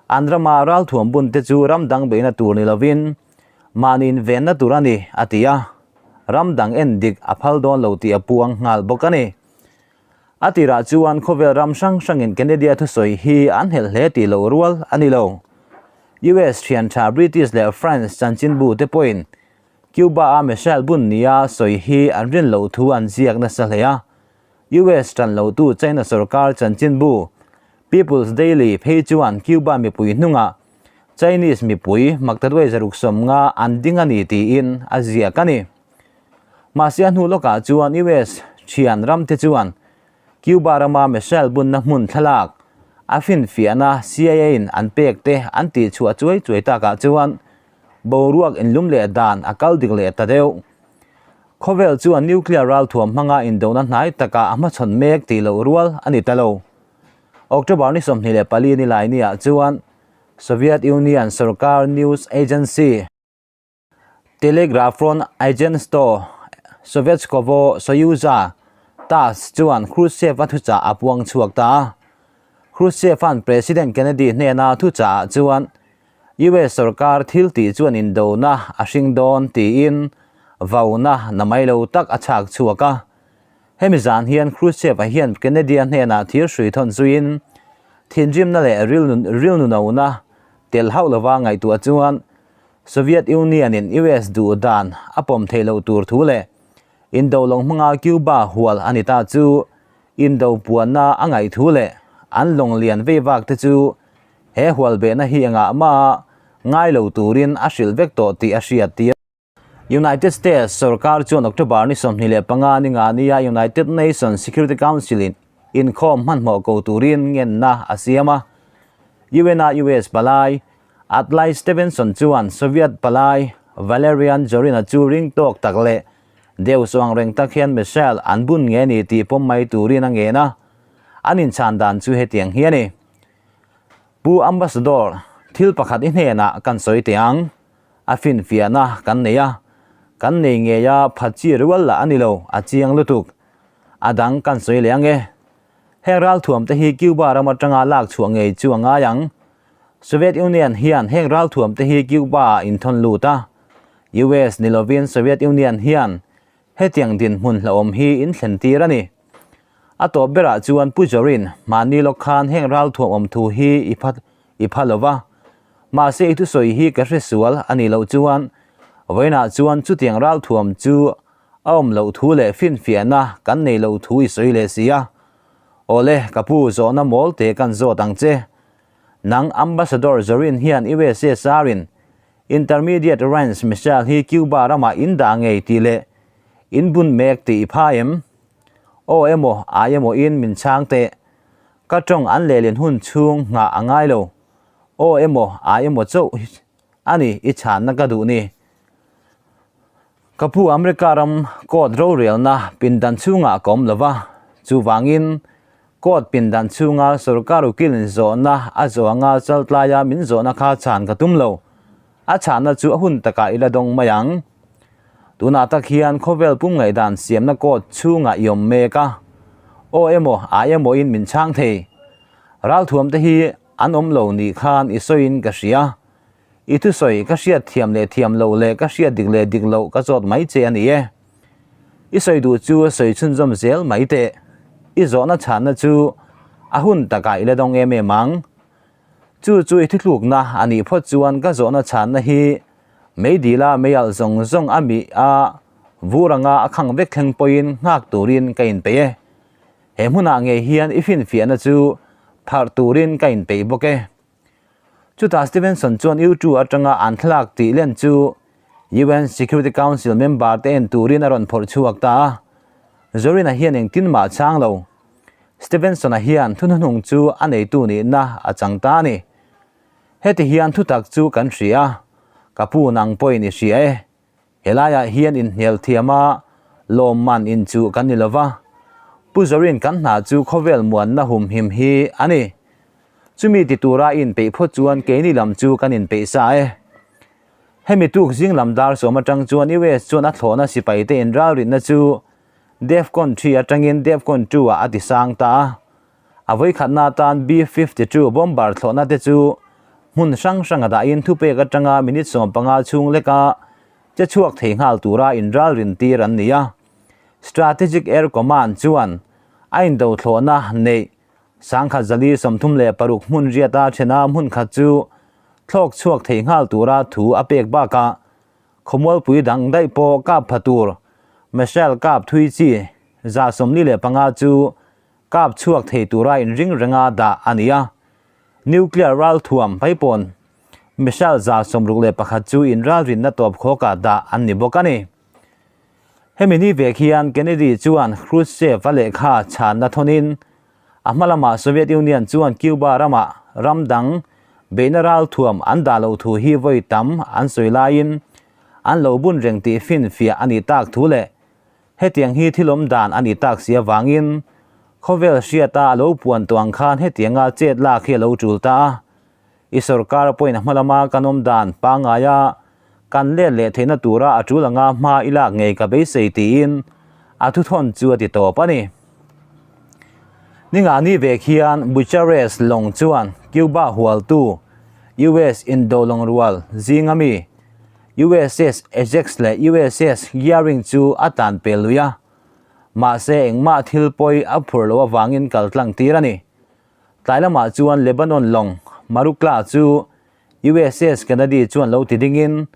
an rama ralthuam bunte chu ram dang beihna tur ni lovin mahni invenna tur a ni, a ti a. Ram dang en dik a phal dawn lo tih a puang nghal bawk a ni. A tirah chuan khawvel ram hrang hrangin Kennedy-a thusawi hi an helh hle tih loh rual a ni lo. US thian tha British leh France chanchinbu te pawhin Cuba-a missile bun nia sawi hi an rin loh thu an ziak nasa hle a. US tan lotu China sorkar chanchinbu People's Daily phei chuan Cuba mipui hnungah Chinese mipui maktaduai zaruk sawmnga an ding a ni tiin a ziak a ni. Mahse a hnu lawkah chuan US thian ramte chuan Cuba rama missile bunna hmun thlalak a finfiahna CIA-in an pek te an tihchhuah chuai chuai takah chuan boruak inlum leh dan a kal dik leh ta deuh. Khawvel chuan nuclear ralthuam hmanga indona hnai takah a hmachhawn mek tih loh rual a ni ta lo. October ni 24 ni lai ni ah chuan Soviet Union sorkar news agency Telegrafron Agentstvo Sovetskogo Soyuza, Tass, chuan Khrushchev-a thuchah a puang chhuak ta a. Khrushchev-a'n President Kennedy hnena thuchah ah chuan US sorkar thil tih chuan indona a hring dawn tiin vauna namai lo tak a chhak chhuak a. Hemi zan hian Khrushchev-a hian Kennedy-a hnenah thir hrui thawn zuiin thinrimna leh rilnunona tel hauh lova ngaihtuah chuan Soviet Union-in US duh dan a pawm theih loh tur thu leh indo lawng hmanga Cuba hual a ni ta chu indo puanna a ngaih thu leh an lawng lian vei vak te chu he hual behna hi engah mah ngai lo turin a hrilh vek tawh tih a hriat tir. United States sorkar chuan October ni 25 ni nga nia United Nations Security Council-in inkhawm hmanhmawh ko turin ngenna a siam a. UN-a US palai Adlai Stevenson chuan Soviet palai Valerian Zorin-a chu ring tawk tak leh deuh suang reng tak hian missile an bun nge ni tih pawm mai turin a ngen a, an inchhan dan chu hetiang hi a ni. Pu Ambassador, thil pakhat i hnenah kan sawi teh ang. A finfiahna kan nei a, kan nei ngei a phat chi rual lah a ni lo, a chiang lutuk. A dang kan sawi leh ang e. Heng ralthuam te hi Cuba ram atanga lak chhuah ngei chu a ngai ang. Soviet Union hian heng ralthuam te hi Cuba ah inthawn lut a. US ni lovin Soviet Union hian hetiang dinhmun hlauhawm hi inthlen tir a ni. A tawp berah chuan Pu Zorin mahni lawk khan heng ralthuam awm thu hi i phat i pha lo va. Mahse i thusawi hi ka hre sual a nih loh chuan vawiinah chuan chutiang ralthuam chu a awm loh thu leh finfiahna kan nei loh thu i sawi leh si a. Awle, ka pu zawhna mawl te kan zawt ang che. Nang Ambassador Zorin hian USSR-in Intermediate Range Missile hi Cuba ramah in dah ngei tih leh in bun mek tih i pha em? Aw emaw, ai emaw in min chhang teh. Ka tawng an lehlin hun chhung nghah a ngai lo. Aw emaw, ai emaw chauh a ni i chhanna ka duh ni. Ka pu America ram court rorelna pindan chhungah ka awm lo va, chuvangin court pindan chhunga sorkar ukil inzawhna a zawh anga chaltlaia min zawhna kha chhan ka tum lo. A chhanna chu a hun takah i la dawng mai ang. Tunah tak hian khawvel pum ngaihdan siamna court chhungah i awm mek a. Aw emaw, ai emaw in min chhang thei. Ralthuam te hi an awm lo nih khan i sawiin ka hria. I thusawi ka hriat thiam leh thiam loh leh ka hriat dik leh dik loh ka zawt mai che a ni e. I sawi duh chu sawi chhunzawm zel mai teh. I zawhna chhanna chu a hun takah i la dawng em em ang. Chu chu i thuthlukna a nih phawt chuan ka zawhna chhanna hi meidila meialh zawng zawng a mih a vur anga a khang vek thleng pawhin nghak turin ka inpeih e. He hmunah ngei hian i finfiahna chu pharh turin ka inpeih bawk e. Chutah Stevenson chuan U2 atanga an thlalak tih len chu UN Security Council member te en turin a rawn phawrh chhuak ta a. Zorina hian engtin mah chang lo. Stevenson-a hian thuhnuhnung chu a neitu nihna a chang ta a ni. Heti hian thutak chu kan hria a, ka pu nang pawhin i hria e. Helaiah hian inhnial thiam a, lawmman inchuh kan ni lova, Pu Zorin kan hna chu khawvel muanna humhim hi a ni. Chumi ti tura i inpeih phawt chuan keini lam chu kan inpeih sa e. Hemi tuk zing lam dar sawm atang chuan US chuan a thlawhna sipaite inralrinna chu Defcon 3 atangin Defcon 2 ah a ti sang ta a. A vawikhatna atan B-52 bomber thlawhna te chu hmun hrang hranga dahin thupek atanga minute 15 chhung leka che chhuak thei nghal tura inralrin tir an ni a. Strategic Air Command chuan a indo thlawhna neih 1036 hmun riata thena hmun khat chu thlawk chhuak thei nghal tura thu a pek bakah khawmualpui dang daih pawh kap pha tur missile kap thui chi 45 chu Kap chhuak thei tura inring renga dah a ni a, nuclear ralthuam paipawn missile 61 chu inralrinna tawp khawkah dah an ni bawk a ni. Hemi ni vek hian Kennedy chuan Khrushchev-a lehkha chhanna thawnin a hma lamah Soviet Union chuan Cuba ramah ram dang beihna ralthuam an dah loh thu hi vawi tam an sawi laiin an lo bun reng tih finfiah a nih tak thu leh Hetiang hi thil awm dan a nih tak si avangin Khawvel hriata a lo puan tawh ang khan hetianga chet lak hi a lo tul ta a. I sorkar pawhin a hma lama kan awm dan pangngaia kan let leh theihna tura a tul anga hma i lak ngei ka beisei tiin a thuthawn chu a ti tawp a ni. Ningani vek hian Bucharest lawng chuan Cuba hualtu US indolawng rual zinga mi USS Ajax leh USS Gearing chu a tlan pel lui a. Mahse engmah thil pawi a phur loh avangin kal tlang tir a ni. Tlai lamah chuan Lebanon lawng Marukla chu USS Kennedy chuan lo ti dingin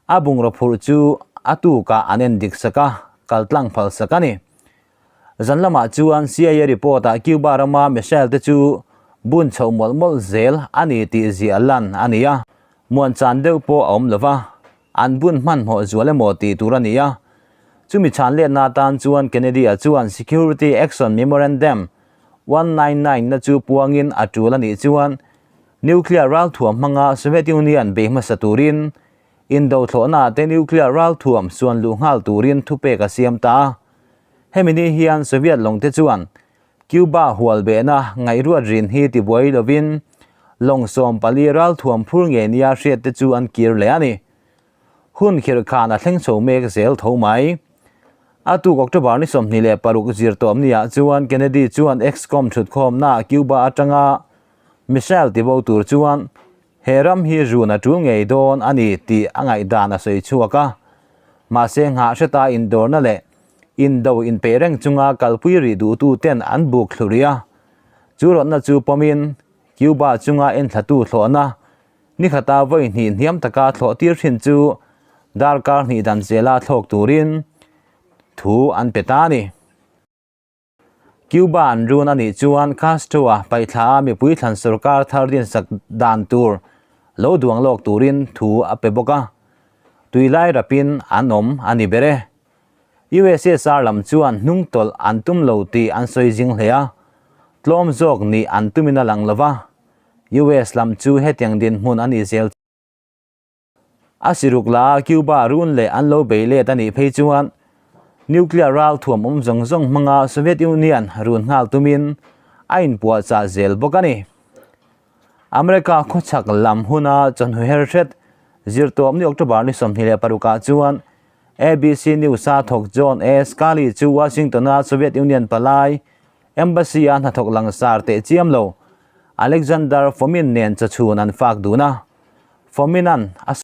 a bungraw phurh chu a tukah an en dik sak a, kal tlang phal sak a ni. Zan lamah chuan CIA report ah Cuba rama missile te chu bun chhoh mawlh mawlh zel a ni tih ziah lan a ni a, muan chan deuh pawh a awm lova. An bun hmanhmawh zual emaw tih tur a ni a. Chumi chhan letna atan chuan Kennedy-a chuan Security Action Memorandum 199 na chu puangin a tul a nih chuan nuclear ralthuam hmanga Soviet Union bei hmasa turin indo thlawhna te nuclear ralthuam suan luh nghal turin thupek a siam ta a. Hemi ni hian Soviet lawngte chuan Cuba hual behna ngaihruat rin hi tibuai lovin lawng 14 ralthuam phur ngei nia hriat te chu an kir leh a ni. Hun khirh khan a thleng chho mek zel tho mai. A tuk October ni 26 zir tawp niah chuan Kennedy chuan ExComm thutkhawmna Cuba atanga missile tibo tur chuan he ram hi run a tul ngei dawn a ni tih a ngaihdan a sawi chhuak a. Mahse nghah hreta indawrna leh Indo inpeih reng chunga kalpui rih duhtu ten an buk thlu rih a, chu rawtna chu pawmin Cuba chunga enthlatu thlawhna ni khata vawi hnih hniam taka thlawh tir thin chu darkar hnih dan zela thlawk turin thu an pe ta a ni. Cuba an run a nih chuan Castro-a paihthla a mipui thlan sorkar thar dinsak dan tur lo duang lawk turin thu a pe bawk a, tui lai rapin an awm a ni ber e. USSR lam chuan hnung tawlh an tum lo tih an sawi zing hle a, tlawm zawk nih an tumin a lang lo va, US lam chu hetiang dinhmun a nih zel. A siruk la a Cuba run leh an lo bei let a nih phei chuan nuclear ral thuam awm zawng zawng hmanga Soviet Union run nghal tumin a inpuahchah zel bawk a ni. America khawchhak lam huna chawhnu her hret zirtawp ni October ni 26 ah chuan ABC News-a thawk John A. Sculley chu Washington-a Soviet Union palai Embassy-a hnathawk langsar teh chiam lo Alexander Fomin nen chawchhun an fak dun a. Fomin-a'n a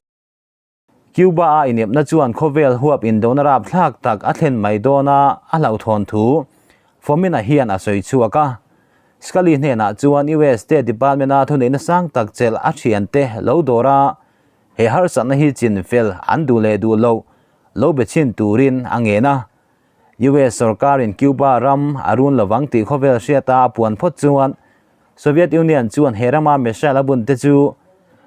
Cuba-a inepna chuan khawvel huap indona rapthlak tak a thlen mai dawn a, a hlauhthawn thu Fomin-a hian a sawi chhuak a. Sculley hnenah chuan US State Department-a thuneihna sang tak chelh a thiante lo dawr a, He harsatna hi chin fel an duh leh duh loh lo be chhin turin a ngen a. US sorkarin Cuba ram a run lovang tih khawvel hriata a puan phawt chuan Soviet Union chuan he rama missile a bun te chu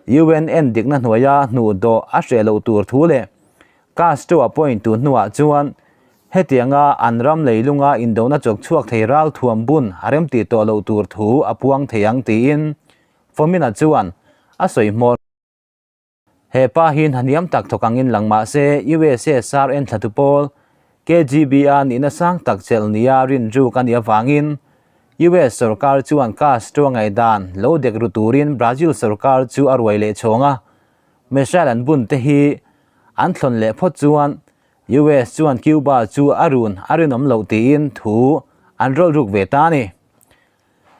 UN en dikna hnuaia hnuh dawh a hreh loh tur thu leh Castro a point tu hnuah chuan hetianga an ram leilunga indona chawk chhuak thei ral thuam bun a remtih tawh loh tur thu a puang thei ang tiin Fomina chuan a sawi hmawr. He pa hi hna hniam tak thawk angin lang mah se USSR enthlatu pawl KGB-a nihna sang tak chelh nia rinruk a nih avangin US sorkar chuan Castro ngaihdan lo dek ru turin Brazil sorkar chu a ruai leh chhawng a. Missile an bun te hi an thlawn leh phawt chuan US chuan Cuba chu a run a rinawm loh tiin thu an rawlruk ve ta a ni.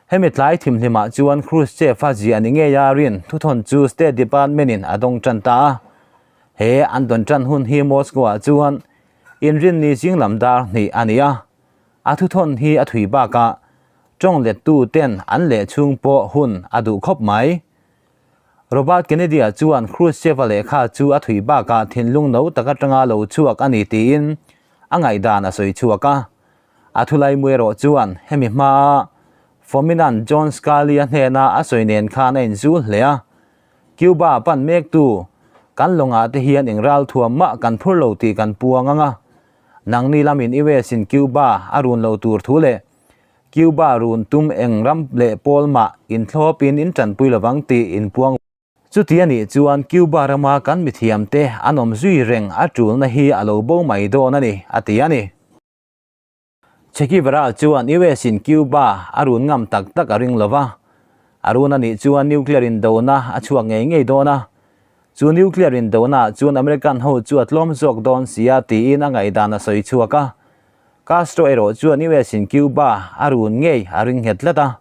Hemi tlai thimhlimah chuan Khrushchev-a ziah ni ngei a rin thuthawn chu State Department-in a dawng tan ta a. He an dawn tan hun hi Moscow-ah chuan inrinni zing lam dar hnih a ni a. A thuthawn hi a thui bakah tawng lettu ten an leh chhung pawh hun a duh khawp mai. Robert Kennedy-a chuan Khrushchev-a lehkha chu a thui bakah thinlung no tak atanga lo chhuak a ni tiin a ngaihdan a sawi chhuak a. A thulai mu erawh chuan hemi hmaa Fominan John Sculley-a hnena a sawi nen khan a inzul hle a. Cuba pan mektu kan lawngah te hian eng ralthuam mah kan phur lo tih kan puang ang a. Nangni lamin US-in Cuba a run lo tur thu leh Cuba run tum eng ram leh pawl mah inthlawpin in tanpui lovang tih inpuang. Chuti a nih chuan Cuba rama kan mithiamte an awm zui reng a tulna hi a lo bo mai dawn a ni, a ti a ni. Che Guevara chuan US in Cuba a run ngam tak tak a ring lo va, a run a nih chuan nuclear indona a chhuak ngei ngei dawn a, chu nuclear indona ah chuan American ho chu a tlawm zawk dawn sia tiin a ngaihdan a sawi chhuak a. Castro erawh chuan US in Cuba a run ngei a ring nghet tlat a,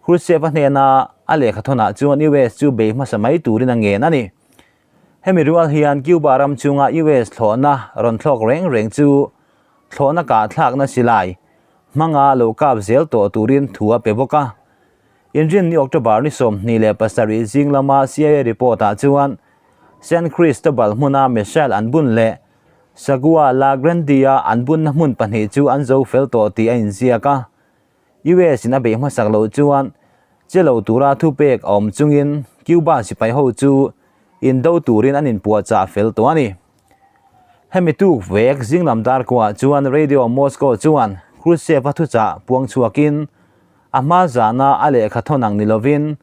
Khrushchev a hnena a lehkhathawnah chuan US chu bei hmasa mai turin a ngen a ni. Hemi rual hian Cuba ram chunga US thlawhna rawn thlawk reng reng chu thlawhna kahthlakna silai hmanga lo kap zel tawh turin thu a pe bawk a. Inrinni October ni 27 zing lama CIA report ah chuan San Cristobal hmuna missile an bun leh Sagua La Grande-a an bunna hmun pahnih chu an zo fel tawh tih a inziak a. US in a beih hmasak loh chuan che lo tura thupek a awm chungin Cuba sipai ho chu indo turin an inpuahchah fel tawh a ni. Hemi tuk vek zinglam darkuah chuan Radio Moscow chuan Khrushchev-a thuchah puang chhuakin a hma zana a lehkha thawn ang ni lovin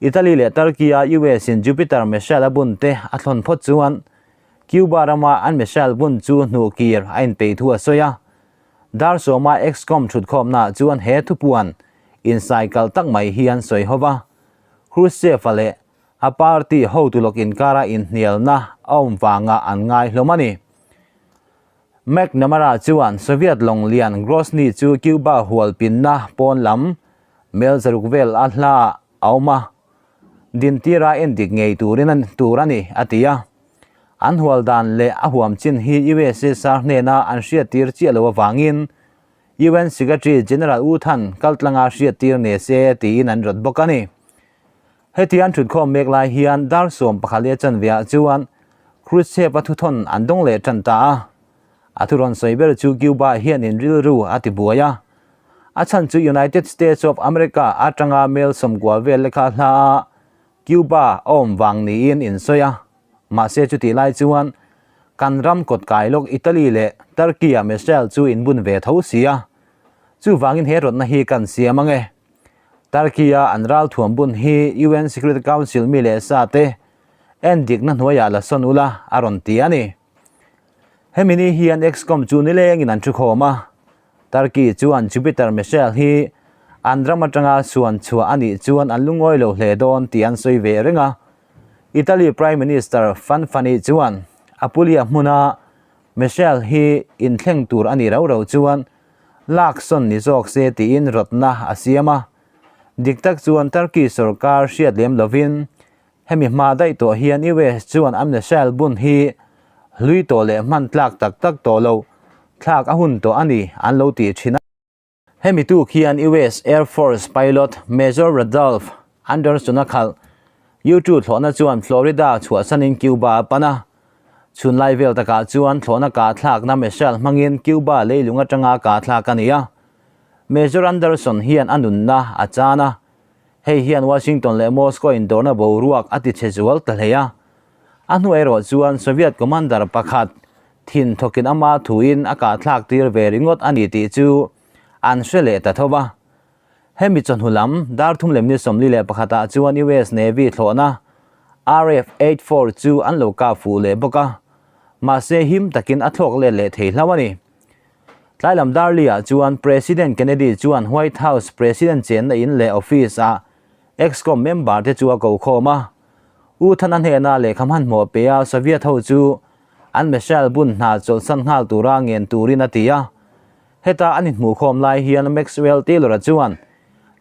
Italy leh Turkey-a US in Jupiter missile a bun te a thlawn phawt chuan Cuba rama an missile bun chu hnuh kir a inpeih thu a sawi a. Dar sawma Excom thutkhawmnaah chuan he thupuan insaikal tak mai hi an sawi ho va. Khrushchev-a leh a party hotu lawk inkara inhnialna a awm vangah an ngai hlawm a ni. McNamara chuan Soviet lawng lian Grozny chu Cuba hual pinna pawn lam mel zaruk vel a hla a awm a, dintira endik ngei turin tur a ni, a ti a. An hual dan leh a huam chin hi USSR hnena an hriattir chiah lo avangin UN Secretary General U Thant kaltlanga hriattir ne se tiin an rawt bawk a ni. Heti an thutkhawm mek lai hian dar 11 leh chanveah chuan Khrushchev-a thuthawn an dawng leh tan ta a. A thu rawn sawi ber chu Cuba hian in rilru a ti buai a. A chhan chu United States of America atanga mel 90 vel lekha hla a Cuba a awm vang niin in sawi a, mahse chutih lai chuan kan ram kawt kai lawk Italy leh Turkey-ah missile chu in bun ve tho si a, chuvangin he rawtna hi kan siam ang e. Turkey-a an ralthuam bun hi UN Security Council mi leh sa te en dikna hnuaiah la sawn ula a rawn ti a ni. Hemi ni hian ExComm chu nilengin an thukhawm a, Turkey chuan Jupiter missile hi an ram atanga suan chhuah a nih chuan an lungawi lo hle dawn tih an sawi ve reng a. Italy Prime Minister Fanfani chuan Apulia hmuna missile hi inthleng tur a nih rau rau chuan lak sawn ni zawk se tiin rawtna a siam a. Dik tak chuan Turkey sorkar hriat lem lovin Hemi hma daih tawh hian US chuan a missile bun hi hlui tawh leh hman tlak tak tak tawh lo thlak a hun tawh a ni an lo tih thin a. Hemi tuk hian US Air Force pilot Major Rudolph Anderson a khalh. U-2 thlawhna chuan Florida chhuahsanin Cuba a pan a. Chhunlai vel takah chuan thlawhna kah thlakna missile hmangin Cuba leilung atanga kah thlak a ni a. Major Anderson hian a nunna a chan a. Hei hian Washington leh Moscow indawrna boruak a ti chhe zual ta hle a. A hnu erawh chuan Soviet commander pakhat thin thawkin ama thuin a kahthlak tir ve ringawt a ni tih chu an hre leh ta tho va. Hemi chawhnu lam dar thum lem ni 41 ah chuan US Navy thlawhna RF-84 chu an lo kap fuh leh bawk a, mahse him takin a thlawk let leh thei hlau a ni. Tlailam Darley-ah chuan President Kennedy chuan White House President chenna in leh office-ah ExComm member te chu a ko khawm a. U Thana hnena lehkha hmanhmawh pe a Soviet ho chu an missile bun hna chawlhsan nghal tura ngen turin a ti a. Heta an inhmuh khawm lai hian Maxwell Taylor-a chuan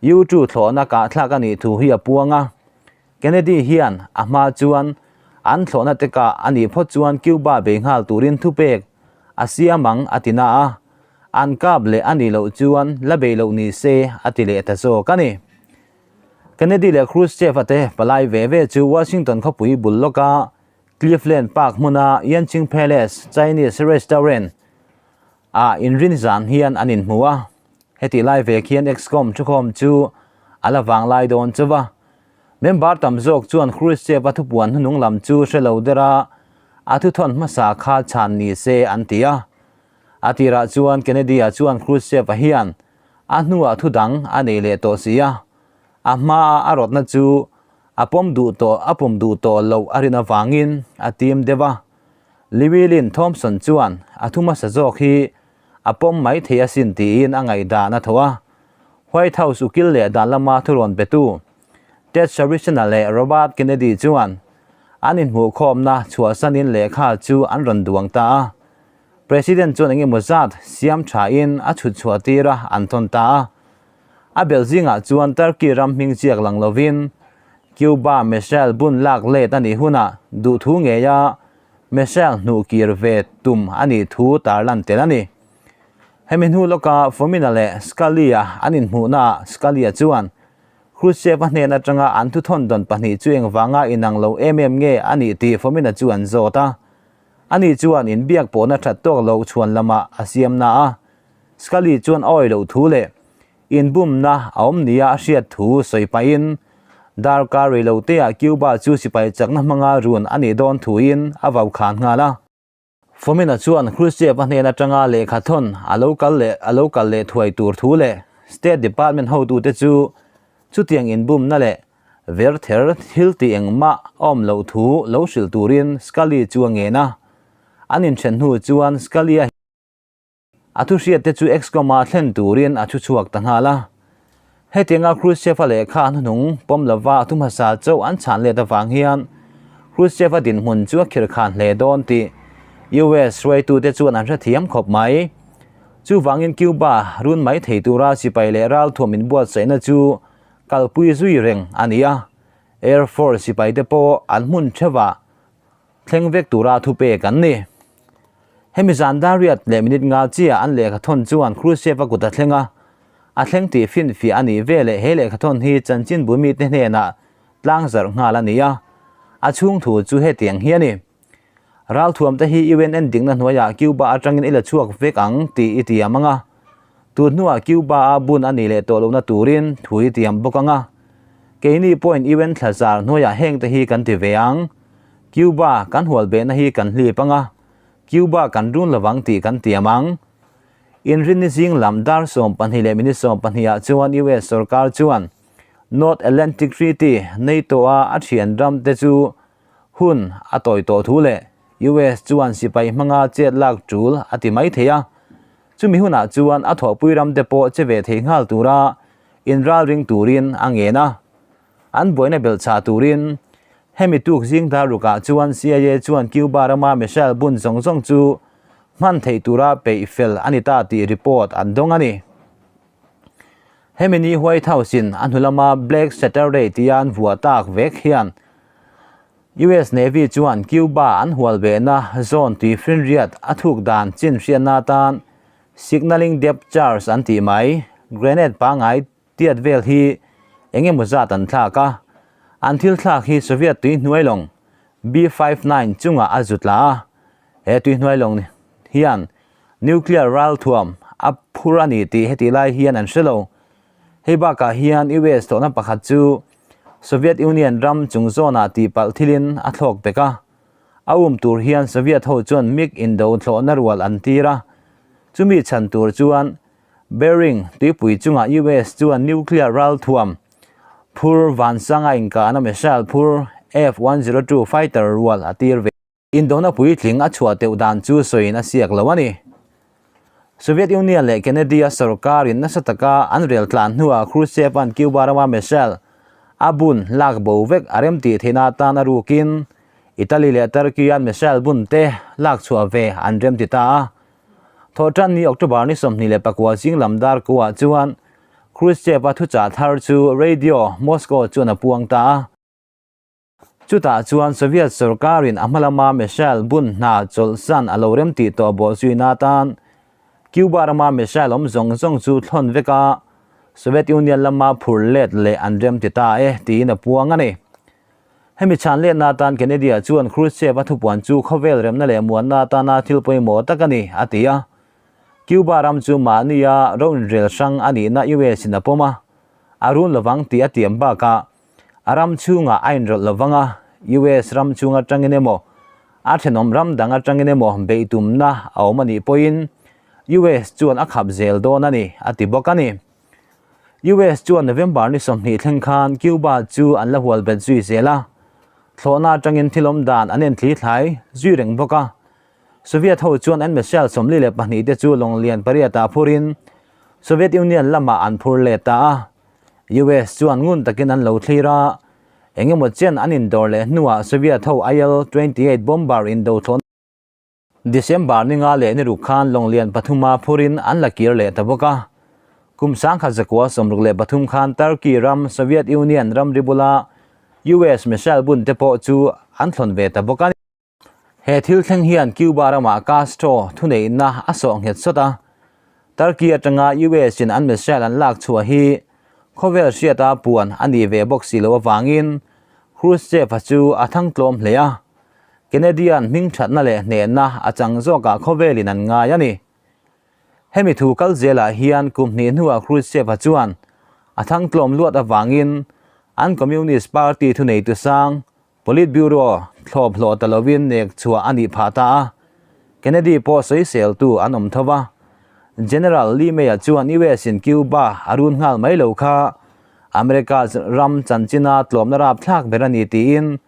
U-2 thlawhna kahthlak a nih thu hi a puang a. Kennedy hian a hma chuan an thlawhna te kah a nih phawt chuan Cuba bei nghal turin thupek a siam ang a ti na a, an kap leh a nih loh chuan la bei loh ni se a ti leh ta zawk a ni. Kennedy leh Khrushchev-a te palai ve ve chu Washington khawpui bul lawka Cleveland Park hmuna Yanqing Palace Chinese Restaurant ah inrin zan hian an inhmu a. Heti lai vek hian ExComm thukhawm chu a la vang lai dawn chauh a. Member tam zawk chuan Khrushchev-a thupuan hnunung lam chu hre lo der a, a thuthawn hmasa kha chhan ni se an ti a. A tirah chuan Kennedy-a chuan Khrushchev-a hian a hnuah thu dang a nei leh tawh si a, a hmaa a rawtna chu a pawm duh tawh a pawm duh tawh loh a rin avangin a tim deuh a. Llewellyn Thompson chuan a thu hmasa zawk hi A pawm mai thei asin tiin a ngaihdan a tho a. White House ukil leh dan lama thurawn petu Ted Sarissena leh Robert Kennedy chuan an inhmuhkhawmna chhuahsanin lehkha chu an rawn duang ta a. President chuan engemaw zat siam thain a chhut chhuah tir a, an thawn ta a. A belh zingah chuan Turkey ram hming chiak lang lovin Cuba missile bun lak let a nih hunah duhthu ngeia missile hnuh kir ve tum a nih thu tarlan tel a ni. Hemi hnu lawka Fomina leh Scalia an inhmuhnaah Scalia chuan Khrushchev-a hnen atanga an thuthawn dawn pahnih chu engvanga inang lo em em nge a nih tih Fomina chu an zawt a. Ani chuan inbiak pawhna that tawk loh chhuan lamah a siam na a, Scully chuan a awih loh thu leh inbumna a awm nia a hriat thu sawi pahin darkar rei lo teah Cuba chu sipai chakna hmanga run a nih dawn thuin a vau khan nghal a. Fomina chuan Khrushchev-a hnen atanga lehkha thawn a lo kal leh a lo kal leh thuai tur thu leh State Department hotute chu chutiang inbumna leh Verther thil tih engmah a awm loh thu lo hrilh turin Scully chu a ngen a. An inthen hnu chuan Scully a a thu hriat te chu Excom-a thlen turin a thu chhuak ta nghal a. Hetianga Khrushchev-a lehkha a hnuhnung pawm lova a thu hmasa chauh an chhan let avang hian Khrushchev-a dinhmun chu a khirkhan hle dawn tih US hruaitute chuan an hrethiam khawp mai. Chuvangin Cuba run mai thei tura sipai leh ralthuam inbuatsaihna chu Kalpui zui reng a ni a, Air Force sipaite pawh an hmun theuhah thleng vek tura thupek an ni. Hemi zan dar riat leh minute nga chiah an lehkha thawn chuan Khrushchev-a kut a thleng a, a thleng tih finfiah a nih veleh he lehkha thawn hi chanchinbu mite hnenah tlang zarh nghal a ni a, a chhung thu chu hetiang hi a ni. Ralthuamte hi UN dikna hnuaiah Cuba atangin i la chhuak vek ang tih i tiam ang a. Tun hnuah Cuba-a bun a nih leh tawh lohna turin thu i tiam bawk ang a. Keini pawhin UN thlazar hnuaiah hengte hi kan ti ve ang. Cuba kan hualbehna hi kan hlip ang a, Cuba kan run lovang tih kan tiam ang. Inrinni zing lam dar 12 leh minute 12 ah chuan US sorkar chuan North Atlantic Treaty, NATO-a a thian ramte chu Hun a tawi tawh thu leh US chuan sipai hmanga chet lak tul a ti mai thei a, chumi hunah chuan a thawhpui ramte pawh che ve thei nghal tura inralring turin a ngen a. An buaina belhchhah turin hemi tuk zing dar rukah chuan CIA chuan Cuba rama missile bun zawng zawng chu hman theih tura peih fel a ni ta tih report an dawng a ni. Hemi ni White House in a hnu lama Black Saturday tia an vuah tak vek hian US Navy chuan Cuba an hual behna zone tui finriat a thuk dan chin hriatna atan signalling depth charge an tih mai grenade pangngai tiat vel hi eng emaw zat an thlak a, an thil thlak hi Soviet tui hnuai lawng B-59 chungah a zut la a, he tui hnuai lawng hian Nuclear ralthuam a phur a ni tih heti lai hian an hre lo. Hei bakah hian US tawhna pakhat chu Soviet Union ram chung zawnah tihpalh thilin a thlawk pek a. A um tur hian Soviet ho chuan MiG indo thlawhna rual an tir a. Chumi chhan tur chuan Bering tuipui chungah US chuan nuclear ralthuam phur vansanga inkahna missile phur F-102 fighter rual a tir ve. Indona puitling a chhuah teuh dan chu sawiin a siak lo a ni. Soviet Union leh Kennedy-a sorkarin nasa taka an rel tlan hnuah Khrushchev-a'n Cuba rama missile a bun lak bo vek a remtih theihna atan a rukin Italy leh Turkey-a'n missile bun te lak chhuah ve an remti ta a. Thawhṭan ni October ni 24 zing lam dar kuah chuan Khrushchev-a thuchah thar chu Radio Moscow chuan a puang ta a. Chutah chuan Soviet sorkarin a hma lama missile bun hna chawlhsan a lo rem tih tawh bawh zuina atan Cuba rama missile awm zawng zawng chu thlawn vek a, Soviet Union lama phur let leh an rem ti ta e tiin a puang a ni. Hemi chhan letna atan Kennedy-a chuan Khrushchev-a thupuan chu khawvel remna leh muanna atana thil pawimawh tak a ni, a ti a. Cuba ram chu mahnia ro inrel hrang a nihna US-in a pawm a, a run lovang tih a tiam bakah A ram chhungah a inrawlh lo vang a, US ram chhung atangin emaw, a thenawm ram dang atangin emaw beih tumna a awm a nih pawhin US chuan a khap zel dawn a ni, a ti bawk a ni. US chuan November ni 20 thleng khan Cuba chu an la hual bet zui zel a, thlawhna atangin thil awm dan an enthlithlai zui reng bawk a. Soviet ho chuan an missile 42 te chu lawng lian pariatah phurin Soviet Union lamah an phur let ta a. US chuan ngun takin an lo thlir a, engemaw chen an indawr leh hnuah Soviet ho IL-28 bomber indo thlawhna December ni nga leh ni ruk khan lawng lian pathuma phurin an la kir leh ta bawk a. Kum 1963 khan Turkey ram Soviet Union ramri bula US missile bun te pawh chu an thlawn ve ta bawk a ni. He thil thleng hian Cuba ramah Castro thuneihna a sawh nghet sawt a. Turkey atanga US in an missile an lak chhuah hi khawvel hriata puan a nih ve bawk si loh avangin Khrushchev-a chu a thang tlawm hle a. Kennedy-a'n hming thatna leh hnehna a chang zawkah khawvelin an ngai a ni. Hemi thu kal zelah hian kum hnih hnuah Khrushchev-a chuan a thangtlawm luat avangin an Communist Party thuneitu sang Politburo thlawp hlawh ta lovin nek chhuah a nih phah ta a, Kennedy pawh sawiseltu an awm tho va. General Lee May-a chuan US-in Cuba a run nghal mai lo kha America ram chanchina tlawmna rapthlak ber a ni tiin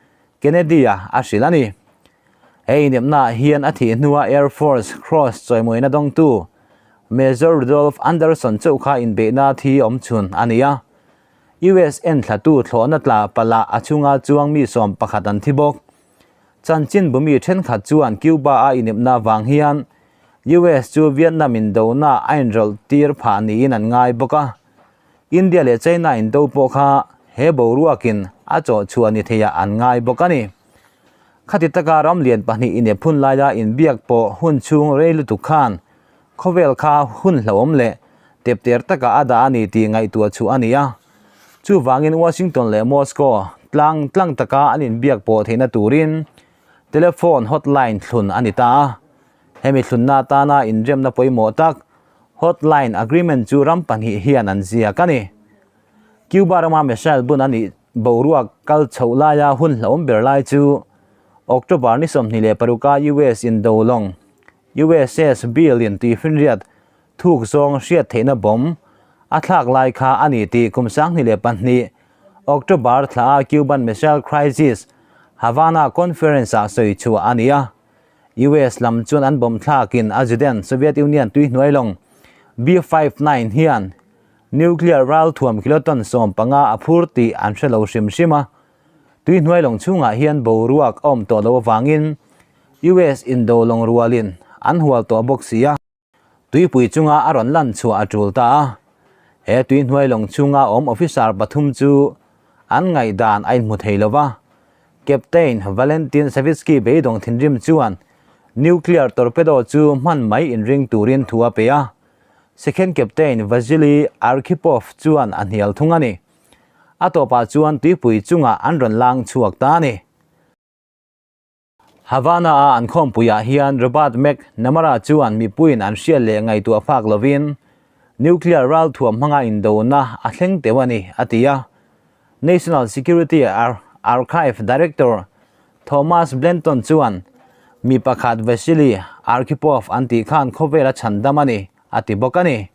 Kennedy-a a hrilh a ni. He inepnaah hian a thih hnua Air Force Cross chawimawina dawngtu Major Rudolph Anderson chauh kha inbeihna thi awm chhun a ni a. US enthlatu thlawhna tla palh a chhunga chuang mi 11 an thi bawk. Chanchin bumi thenkhat chuan Cuba-a inepna vang hian US chu Vietnam indona a inrawlh tir phah niin an ngai bawk a. India leh China indo pawh kha he boruakin a chawh chhuah ni theiah an ngai bawk a ni. Khati taka ram lian pahnih inep hun laia inbiak pawh hun chhung rei lutuk khan khawvel kha hun hlauhawm leh tepter taka a dah a ni tih ngaihtuah chhuah a ni a. Chuvangin Washington leh Moscow tlang tlang taka an inbiak pawh theihna turin telephone hotline thlun a ni ta a. Hemi thlunna atana inremna pawimawh tak Hotline agreement chu ram pahnih hian an ziak a ni. Cuba rama missile bun a nih boruak kal chhoh laia hun hlauhawm ber lai chu October ni 26 a US indo lawng USS Beale in tuifinriat thuk zawng hriat theihna bomb a thlak lai kha a ni tih kum 2002 October thla a Cuban Missile Crisis Havana Conference ah sawi chhuah a ni a. US lam chuan an bomb thlakin a Juden Soviet Union tuihnuai lawng B-59 hian nuclear ralthuam kiloton 15 a phur tih an hre lo hrim hrim a. Tuihnuai lawng chhungah hian boruak a awm tawh loh avangin US indo lawng rualin an hual tawh bawk si a. Tuipui chunga a rawn lan chhuah a tul ta a. He tuihnuai lawng chhunga awm officer pathum chu an ngaihdan a inhmu thei lo va. Captain Valentin Savitsky beidawng thinrim chuan nuclear torpedo chu hman mai inring turin thu a pe a. Second Captain Vasily Arkhipov chuan a hnial thung a ni. A tawpah chuan tuipui chungah an rawn lang chhuak ta a ni. Havana-a an khawmpuiah hian Robert McNamara chuan mipuiin an hriat leh ngaihtuah fak lovin nuclear ralthuam hmanga indona a thleng teuh a ni, a ti a. National Security Archive Director Thomas Blanton chuan mi pakhat Vasily Arkhipov an tih khan khawvel a chhandam a ni, a ti bawk a ni.